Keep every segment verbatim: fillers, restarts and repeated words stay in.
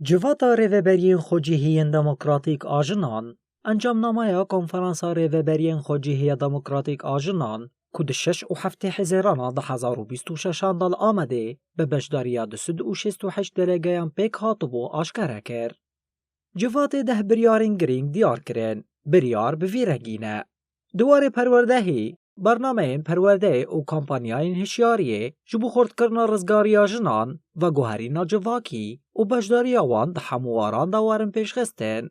Civata Rêveberiyên Xwecihiyên Demokratîk a Jinan, encamnameya Konferansa Rêveberiyên Xwecihiyê Demokratîk a Jinan, ku di şeş û heftê Hezîrana du hezar û bîst û şeşan de li Amedê bi beşdariya du sed û şêst û heşt delegeyan pêk hatibû, aşkere kir. Civatê deh biryarên girîng diyar kirin. Biryar bi vî rengî ne. Di warê perwerdehî, bernameyên perwerdeyê û kampanyayên hişyariyê ji bo xurtkirina rizgariya jinan, veguherîna civakî û beşdariya wan di hemû waran de werin pêşxistin.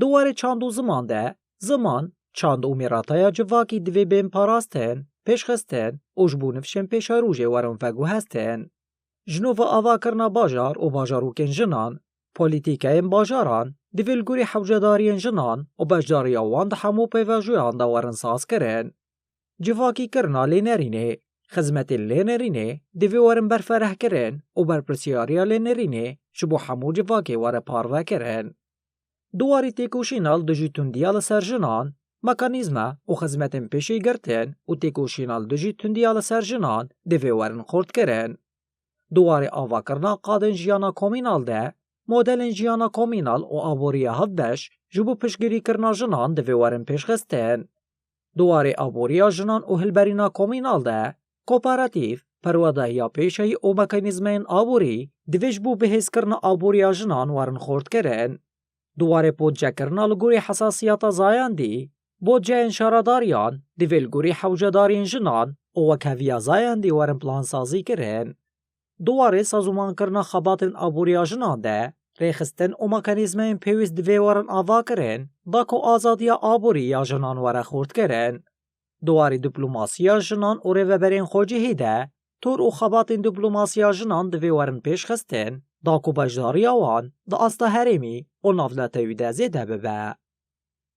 Di warê çand û ziman de, ziman, çand û mîrataya civakî divê bên parastin, pêşxistin û ji bo nifşên pêşerojê werin veguhestin. Ji nû ve avakirina bajar û bajarokên jinan, polîtîkeyên bajaran divê li gorî hewcedariyên jinan û beşdariya wan di hemû pêvajoyan de werin sazkirin. Civakîkirina lênerînê, xizmetên lênerînê divê werin berferehkirin û berpirsiyariya lênerînê ji bo hemû civakê were parvekirin. Di warê têkoşîna li dijî tundiya li ser jinan, mekanîzma û xizmetên pêşîgirtin û têkoşîna li dijî tundiya li ser jinan divê werin xurtkirin. Di warê avakirina qadên jiyana komînal de, modelên jiyana komînal û aboriya hevbeş ji bo piştgirîkirina jinan divê werin pêşxistin. Di warê aboriya jinan û hilberîna komînal de, kooperatîf, perwedehiya pêşeyî û mekanîzmeyên aborî divê ji bo bihêzkirina aboriya jinan werin xurtkirin. Di warê botcekirina li gorî hesasiyeta zayendî, botceyên şaredariyan divê li gorî hewcedariyên jinan û wekheviya zayendî werin plansazî kirin. Di warê sazûmankirina xebatên aboriya jinan de, rêxistin û mekanîzmeyên pêwîst divê werin avakirin, da ku azadiya aborî ya jinan were xurtkirin. Di warê diplomasiya jinan û rêveberên xwecihî de, tor û xebatên diplomasiya jinan divê werin pêşxistin, da ku beşdariya wan di asta herêmî û navnetewî de zêde bibe.